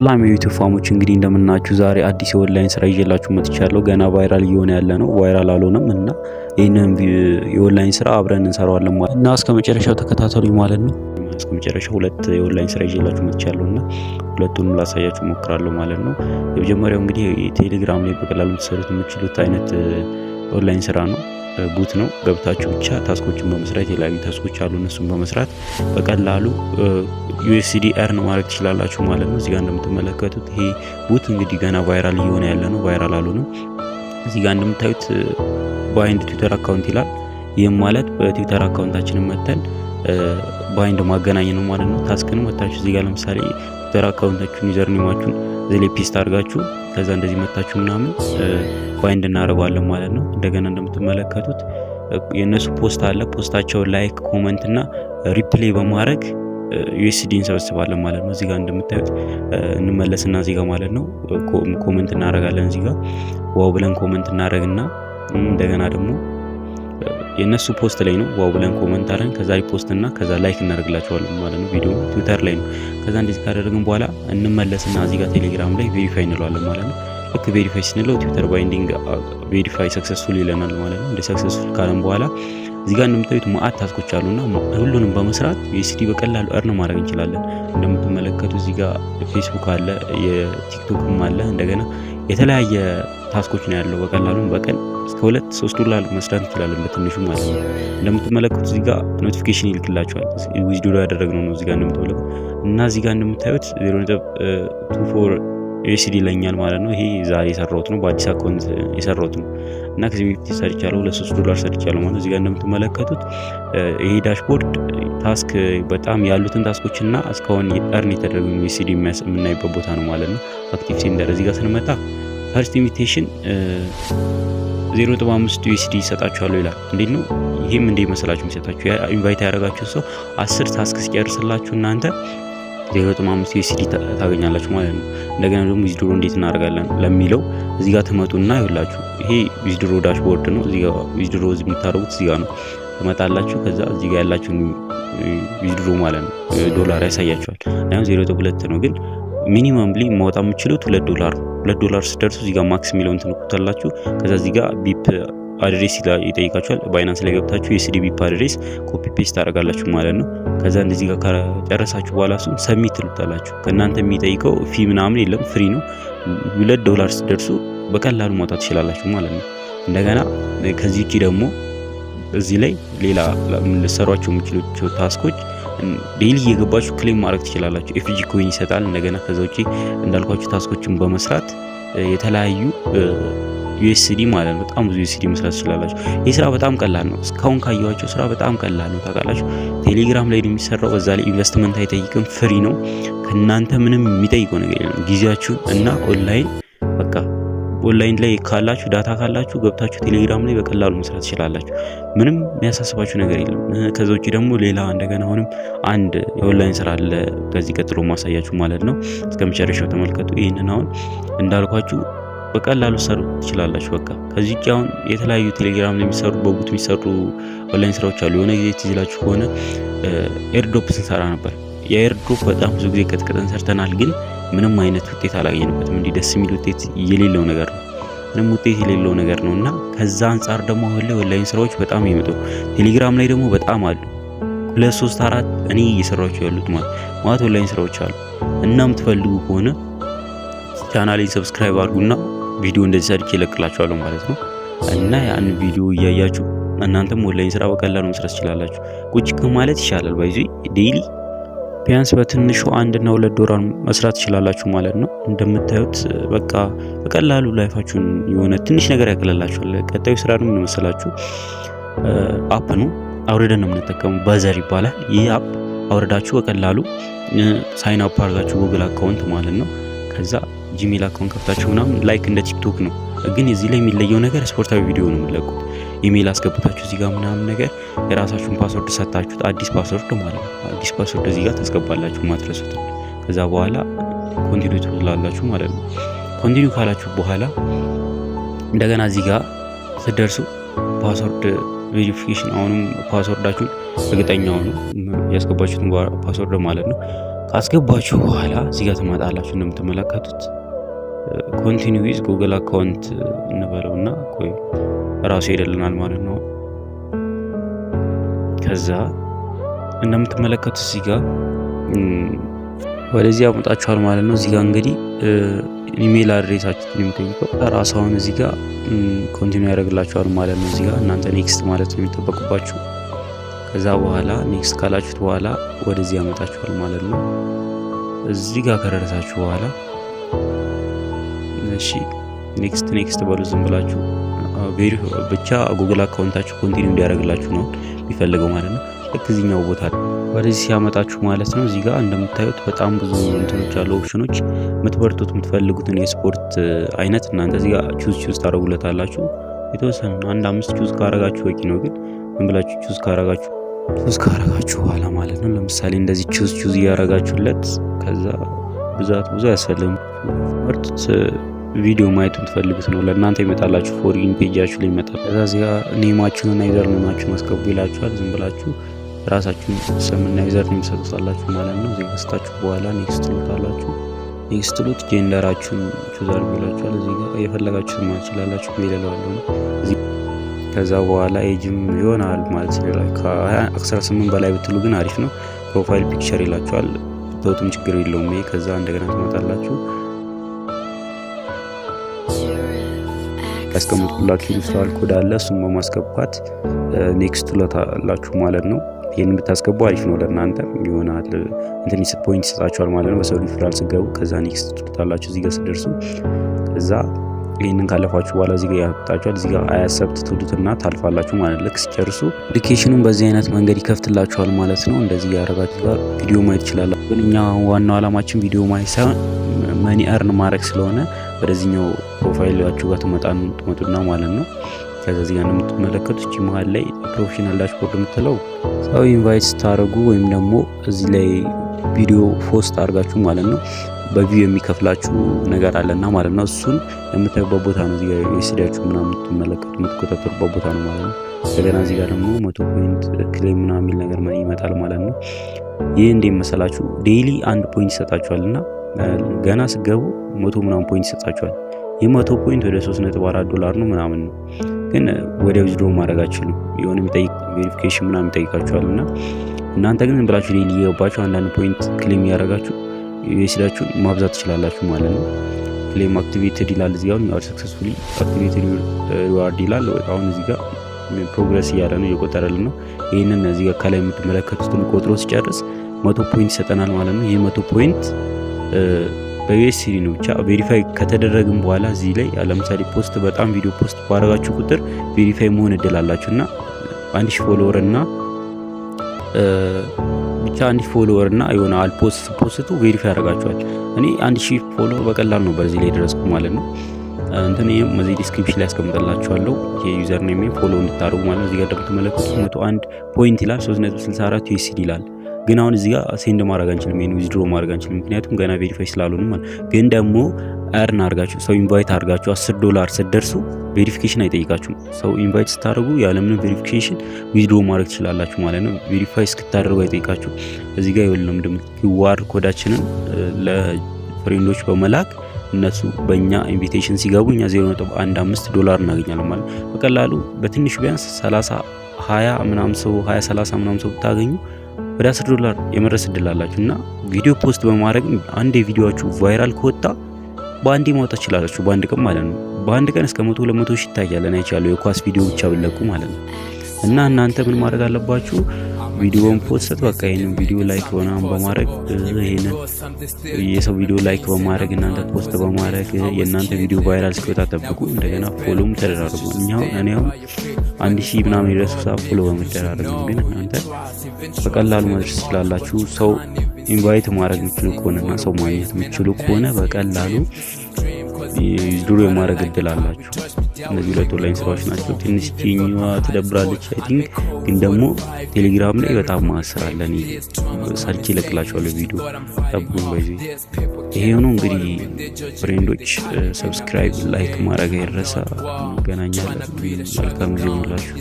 ሰላም የ YouTube fam ኦች፣ እንግዲህ እንደምናችሁ። ዛሬ አዲስ የኦንላይን ስራ ይዤላችሁ መጥቻለሁ። ገና viral እየሆነ ያለ ነው፣ viral አልሆነም እና ይህንን የኦንላይን ስራ አብረን እንሰራዋለን ማለት እና እስከ መጨረሻው ተከታተሉኝ ማለት ነው። እስከ መጨረሻው ሁለት የኦንላይን ስራ ይዤላችሁ መጥቻለሁ እና ሁለቱንም ላሳያችሁ ሞክራለሁ ማለት ነው። የመጀመሪያው እንግዲህ ቴሌግራም ላይ በቀላሉ ልትሰሩት የምትችሉት አይነት ኦንላይን ስራ ነው። Bot ነው። ገብታችሁ ብቻ task ኦችን በመስራት፣ የተለያዩ task ኦች አሉ። እነሱን በመስራት በቀላሉ USD earn ማድረግ ትችላላችሁ ማለት ነው። እዚህ ጋር እንደምትመለከቱት ይሄ bot እንግዲህ ገና viral እየሆነ ያለ ነው። Viral አልሆነም። እዚህ ጋር እንደምታዩት bind Twitter account ይላል። ይህም ማለት በ Twitter account ኣችንን መተን bind ማገናኘት ነው ማለት ነው። Task ን መታችሁ እዚህ ጋር ለምሳሌ Twitter account ኣችሁን username ኣችሁን እዚህ ላይ paste አድርጋችሁ ከዛ እንደዚህ መታችሁ ምናምን bind እናደርገዋለን ማለት ነው። እንደገና እንደምትመለከቱት የእነሱ post አለ። Post ኣቸውን like፣ comment እና reply በማድረግ USD እንሰበስባለን ማለት ነው። እዚህ ጋር እንደምታዩት እንመለስና እዚህ ጋር ማለት ነው comment እናደርጋለን። እዚህ ጋር wow ብለን comment እናደርግና እንደገና ደግሞ የእነሱ post ላይ ነው wow ብለን comment አድርገን ከዛ repost እና ከዛ like እናደርግላቸዋለን ማለት ነው። ቪዲዮ ትዊተር ላይ ነው። ከዛ እንደዚህ ካደረግን በኋላ እንመለስና እዚህ ጋር ቴሌግራም ላይ verify እንለዋለን ማለት ነው። ልክ verify ስንለው Twitter binding verify successful ይለናል ማለት ነው። እንደ successful ካለን በኋላ እዚህ ጋር እንደምታዩት ማአት task ኦች አሉና ሁሉንም በመስራት USD በቀላሉ earn ማድረግ እንችላለን። እንደምትመለከቱ እዚህ ጋር ፌስቡክ አለ፣ የቲክቶክም አለ። እንደገና የተለያየ task ኦች ነው ያለው። በቀላሉ በቀን እስከ 2-3 ዶላር መስራት እንችላለን በትንሹ ማለት ነው። እንደምትመለከቱት እዚህ ጋር notification ይልክላችኋል። Withdraw ያደረግነው ነው እዚህ ጋር እንደምትመለከቱት እና እዚህ ጋር እንደምታዩት 0.24 USD ይለኛል ማለት ነው። ይሄ ዛሬ የሰራሁት ነው፣ በአዲስ account የሰራሁት ነው እና ከዚህ በፊት ሰርቻለሁ፣ 2-3 ዶላር ሰርቻለሁ ማለት ነው። እዚህ ጋር እንደምትመለከቱት ይሄ dashboard task በጣም ያሉትን task ኦች እና እስካሁን earn የተደረጉ USD የምናይበት ቦታ ነው ማለት ነው። Active sender እዚህ ጋር ስንመጣ first invitation 0.5 USD ይሰጣችኋለሁ ይላል። እንዴት ነው ይሄም? እንዴት መሰላችሁ የሚሰጣችሁ? Invite ያደረጋችሁ ሰው 10 task ሲጨርስላችሁ እናንተ 0.5 USD ታገኛላችሁ ማለት ነው። እንደገና ደግሞ withdraw እንዴት እናደርጋለን ለሚለው እዚህ ጋር ትመጡና ይኸውላችሁ ይሄ withdraw dashboard ነው። እዚህ ጋር withdraw የምታደርጉት እዚህ ጋር ነው። ትመጣላችሁ። ከዛ እዚህ ጋር ያላችሁን withdraw ማለት ነው ዶላር ያሳያችኋል። አሁን 0.2 ነው፣ ግን minimumly ማውጣት የምትችሉት 2 ዶላር ነው። 2 ዶላር ስትደርሱ እዚህ ጋር max የሚለውን ትነኩታላችሁ። ከዛ እዚህ ጋር BEP address ይጠይቃችኋል። Binance ላይ ገብታችሁ USD BEP address copy paste ታደርጋላችሁ ማለት ነው። ከዛ እንደዚህ ጋር ከጨረሳችሁ በኋላ እሱን submit ትሉታላችሁ። ከእናንተ የሚጠይቀው fee ምናምን የለም፣ free ነው። 2 ዶላር ስትደርሱ በቀላሉ ማውጣት ትችላላችሁ ማለት ነው። እንደገና ከዚህ ውጪ ደግሞ እዚህ ላይ ሌላ ልትሰሯቸው የምችሏቸው task ኦች daily እየገባችሁ claim ማድረግ ትችላላችሁ። FG coin ይሰጣል። እንደገና ከዛ ውጪ እንዳልኳችሁ task ኦችን በመስራት የተለያዩ USD ማለት ነው። በጣም ብዙ USD መስራት ትችላላችሁ። ይህ ስራ በጣም ቀላል ነው። እስካሁን ካየኋቸው ስራ በጣም ቀላል ነው። ታውቃላችሁ፣ ቴሌግራም ላይ ነው የሚሰራው። በዛ ላይ ኢንቨስትመንት አይጠይቅም፣ free ነው። ከእናንተ ምንም የሚጠይቀው ነገር የለም። ጊዜያችሁን እና ኦንላይን፣ በቃ ኦንላይን ላይ ካላችሁ፣ data ካላችሁ ገብታችሁ ቴሌግራም ላይ በቀላሉ መስራት ትችላላችሁ። ምንም የሚያሳስባችሁ ነገር የለም። ከዛ ውጭ ደግሞ ሌላ እንደገና አሁንም አንድ የኦንላይን ስራ አለ ከዚህ ቀጥሎ ማሳያችሁ ማለት ነው። እስከ መጨረሻው ተመልከቱ። ይህንን አሁን እንዳልኳችሁ በቀላሉ ሰሩ ትችላላችሁ። በቃ ከዚህ ውጭ አሁን የተለያዩ ቴሌግራም ላይ የሚሰሩ፣ በ bot የሚሰሩ ኦንላይን ስራዎች አሉ። የሆነ ጊዜ ትዝ ይላችሁ ከሆነ airdrop ስንሰራ ነበር። የ airdrop በጣም ብዙ ጊዜ ቀጥቅጠን ሰርተናል፣ ግን ምንም አይነት ውጤት አላገኘንበትም። እንዲህ ደስ የሚል ውጤት የሌለው ነገር ነው። ምንም ውጤት የሌለው ነገር ነው እና ከዛ አንጻር ደግሞ አሁን ላይ ኦንላይን ስራዎች በጣም ይመጡ። ቴሌግራም ላይ ደግሞ በጣም አሉ። ሁለት፣ ሶስት፣ አራት እኔ እየሰራቸው ያሉት ማለት ኦንላይን ስራዎች አሉ እና የምትፈልጉ ከሆነ ቻናሌን subscribe አድርጉና ቪዲዮ እንደዚህ ሰርቼ እለቅላችኋለሁ ማለት ነው። እና ያን ቪዲዮ እያያችሁ እናንተም ኦንላይን ስራ በቀላሉ መስራት ትችላላችሁ። ቁጭ ከማለት ይሻላል። By the way daily ቢያንስ በትንሹ 1 እና 2 ዶላር መስራት ትችላላችሁ ማለት ነው። እንደምታዩት በቃ በቀላሉ life ኣችሁን የሆነ ትንሽ ነገር ያቀለላችኋል። ቀጣዩ ስራ ደግሞ ምን መሰላችሁ? App ነው፣ አውርደን ነው የምንጠቀመው። Buzzer ይባላል። ይህ app አውርዳችሁ በቀላሉ sign up አድርጋችሁ Google account ማለት ነው። ከዛ Gmail account ከፍታችሁ ምናምን like እንደ ቲክቶክ ነው፣ ግን እዚህ ላይ የሚለየው ነገር ስፖርታዊ ቪዲዮ ነው የምትለቁት። ኢሜይል አስገብታችሁ እዚህ ጋር ምናምን ነገር የራሳችሁን password ሰጣችሁት፣ አዲስ password ማለት ነው። አዲስ password እዚህ ጋር ታስገባላችሁ ማትረሱትን። ከዛ በኋላ continue ትላላችሁ ማለት ነው። Continue ካላችሁ በኋላ እንደገና እዚህ ጋር ስትደርሱ password verification፣ አሁንም password ኣችሁን እርግጠኛ ሆኑ ያስገባችሁትን password ማለት ነው። ካስገባችሁ በኋላ እዚህ ጋር ትመጣላችሁ። እንደምትመለከቱት continue with Google account እንበለውና ቆይ ራሱ ሄደልናል ማለት ነው። ከዛ እንደምትመለከቱት እዚህ ጋር ወደዚህ ያመጣችኋል ማለት ነው። እዚህ ጋር እንግዲህ email address ኣችሁን የሚጠይቀው ራሱ አሁን እዚህ ጋር continue ያደርግላችኋል ማለት ነው። እዚህ ጋር እናንተ next ማለት ነው የሚጠበቅባችሁ። ከዛ በኋላ next ካላችሁት በኋላ ወደዚህ ያመጣችኋል ማለት ነው። እዚህ ጋር ከደረሳችሁ በኋላ እሺ next next በሉ፣ ዝም ብላችሁ ብቻ Google account ኣችሁ continue እንዲያደርግላችሁ ነው የሚፈልገው ማለት ነው። ልክ እዚህኛው ቦታ ወደዚህ ሲያመጣችሁ ማለት ነው። እዚህ ጋር እንደምታዩት በጣም ብዙ እንትኖች አሉ፣ ኦፕሽኖች። የምትመርጡት የምትፈልጉትን የስፖርት አይነት እናንተ እዚህ ጋር choose choose ታደርጉለታላችሁ። የተወሰነ አንድ አምስት choose ካረጋችሁ በቂ ነው። ግን ዝም ብላችሁ choose ካረጋችሁ በኋላ ማለት ነው። ለምሳሌ እንደዚህ choose choose እያረጋችሁለት፣ ከዛ ብዛት ብዙ አያስፈልግም። መርጡት፣ ቪዲዮ ማየት የምትፈልጉት ነው ለእናንተ ይመጣላችሁ። For you page ኣችሁ ላይ ይመጣል። ከዛ እዚህ ጋር name ኣችሁንና username ኣችሁን አስገቡ ይላችኋል። ዝም ብላችሁ ራሳችሁን ስምና username ትሰጡታላችሁ ማለት ነው። እዚህ ጋር ስታችሁ በኋላ next ትሉታላችሁ። Next ትሉት gender ኣችሁን choose አድርጉ ይላችኋል። እዚህ ጋር የፈለጋችሁትን ማለት ትችላላችሁ። Male እለዋለሁ እዚህ። ከዛ በኋላ ኤጅም ይሆናል ማለት ይችላል። ከ18 በላይ ብትሉ ግን አሪፍ ነው። Profile picture ይላችኋል። ብትወጡም ችግር የለውም። ይሄ ከዛ እንደገና ትመጣላችሁ። ያስቀምጥኩላችሁ referral code አለ። እሱን በማስገባት next ትሉታላችሁ ማለት ነው። ይህንን ብታስገቡ አሪፍ ነው፣ ለእናንተ ይሆናል፣ እንትን point ይሰጣችኋል ማለት ነው። በሰው ሪፈራል ስገቡ ከዛ next ትሉታላችሁ እዚህ ጋር ስደርሱ። ከዛ ይህንን ካለፋችሁ በኋላ እዚህ ጋር ያመጣችኋል። እዚህ ጋር I accept ትሉትና ታልፋላችሁ ማለት። ልክ ሲጨርሱ application ኑን በዚህ አይነት መንገድ ይከፍትላችኋል ማለት ነው። እንደዚህ ያደረጋችሁ ጋር ቪዲዮ ማየት ይችላላችሁ። ግን እኛ ዋናው ዓላማችን ቪዲዮ ማየት ሳይሆን money earn ማድረግ ስለሆነ ወደዚህኛው profile ኣችሁ ጋር ትመጡና ማለት ነው። ከዛ እዚህ ጋር እንደምትመለከቱት እቺ መሀል ላይ professional dashboard የምትለው ሰው invite ስታደርጉ ወይም ደግሞ እዚህ ላይ ቪዲዮ post አድርጋችሁ ማለት ነው፣ በ view የሚከፍላችሁ ነገር አለና ማለት ነው። እሱን የምታዩበት ቦታ ነው። እዚህ ጋር USD ያችሁ ምናምን የምትመለከቱ የምትቆጣጠሩበት ቦታ ነው ማለት ነው። እንደገና እዚህ ጋር ደግሞ 100 point claim ምናምን የሚል ነገር ይመጣል ማለት ነው። ይህ እንዴት መሰላችሁ? Daily አንድ point ይሰጣችኋል እና ገና ስገቡ 100 ምናምን point ይሰጣችኋል። ይህ 100 point ወደ 3.4 ዶላር ነው ምናምን ነው። ግን ወደ withdraw ማድረግ አትችሉም። የሆነ የሚጠይቅ verification ምናምን ይጠይቃችኋል እና እናንተ ግን ዝም ብላችሁ daily እየገባችሁ አንዳንድ point claim እያደረጋችሁ USD ያችሁን ማብዛት ትችላላችሁ ማለት ነው። Claim activated ይላል፣ እዚህ ጋር you successfully activated reward ይላል። አሁን እዚህ ጋር progress እያለ ነው፣ እየቆጠረልን ነው። ይህንን እዚህ ጋር ከላይ የምትመለከቱትን ቆጥሮ ሲጨርስ 100 point ይሰጠናል ማለት ነው። ይህ 100 point በ USD ነው። ብቻ verify ከተደረግን በኋላ እዚህ ላይ ለምሳሌ post በጣም ቪዲዮ post ባደረጋችሁ ቁጥር verify መሆን እድል አላችሁ እና 1000 follower እና ብቻ 1000 follower እና የሆነ አል post post ቱ verify ያደርጋችኋል። እኔ 1000 follower በቀላሉ ነው በዚህ ላይ ደረስኩ ማለት ነው። እንትን ይሄም እዚህ description ላይ ያስቀምጥላችኋለሁ የ username follow እንድታደርጉ ማለት ነው። እዚህ ጋር እንደምትመለከቱት 101 point ይላል፣ 3.64 USD ይላል። ግን አሁን እዚህ ጋር send ማድረግ አንችልም፣ ይሄን withdraw ማድረግ አንችልም፣ ምክንያቱም ገና verify ስላልሆነ ማለት። ግን ደግሞ earn አድርጋችሁ ሰው invite አድርጋችሁ 10 ዶላር ስትደርሱ verification አይጠይቃችሁም። ሰው invite ስታደርጉ ያለምንም verification withdraw ማድረግ ትችላላችሁ ማለት ነው። Verify እስክታደርጉ አይጠይቃችሁ። እዚህ ጋር ይኸውልህ QR code ኣችንን ለ friend ኦች በመላክ እነሱ በእኛ invitation ሲገቡ እኛ 0.15 ዶላር እናገኛለን ማለት ነው። በቀላሉ በትንሹ ቢያንስ 30 20 ምናምን ሰው፣ 20 30 ምናምን ሰው ብታገኙ ወደ 10 ዶላር የመድረስ እድል አላችሁ እና ቪዲዮ post በማድረግ አንድ የቪዲዮአችሁ viral ከወጣ በአንዴ ማውጣት ትችላላችሁ። በአንድ ቀን ማለት ነው። በአንድ ቀን እስከ 100 200 ሺህ ይታያል። እኔ አይቻለሁ የኳስ ቪዲዮ ብቻ ብለቁ ማለት ነው። እና እናንተ ምን ማድረግ አለባችሁ? ቪዲዮውን post በቃ ይሄንን ቪዲዮ like ምናምን በማድረግ፣ ይሄንን የሰው ቪዲዮ like በማድረግ፣ እናንተ post በማድረግ የእናንተ ቪዲዮ viral እስኪወጣ ጠብቁ። እንደገና follow ም ተደራርጉ። እኔ አሁን 1000 ምናምን የደረሱ ሰዓት follow በመደራረግ ነው። ግን እናንተ በቀላሉ መድረስ ትችላላችሁ። ሰው invite ማድረግ የምትችሉ ከሆነና ሰው ማግኘት የምትችሉ ከሆነ በቀላሉ withdraw የማድረግ እድል አላችሁ። እነዚህ ሁለት ኦንላይን ስራዎች ናቸው። ትንሽ ቺኛዋ ትደብራለች I think፣ ግን ደግሞ ቴሌግራም ላይ በጣም ማስራለን ሰርቼ እለቅላችኋለሁ ቪዲዮ፣ ጠብቁኝ። በዚህ ይሄ ነው እንግዲህ friend ኦች፣ subscribe like ማድረግ አይረሳ። እንገናኛለን። መልካም ጊዜ ይሁንላችሁ።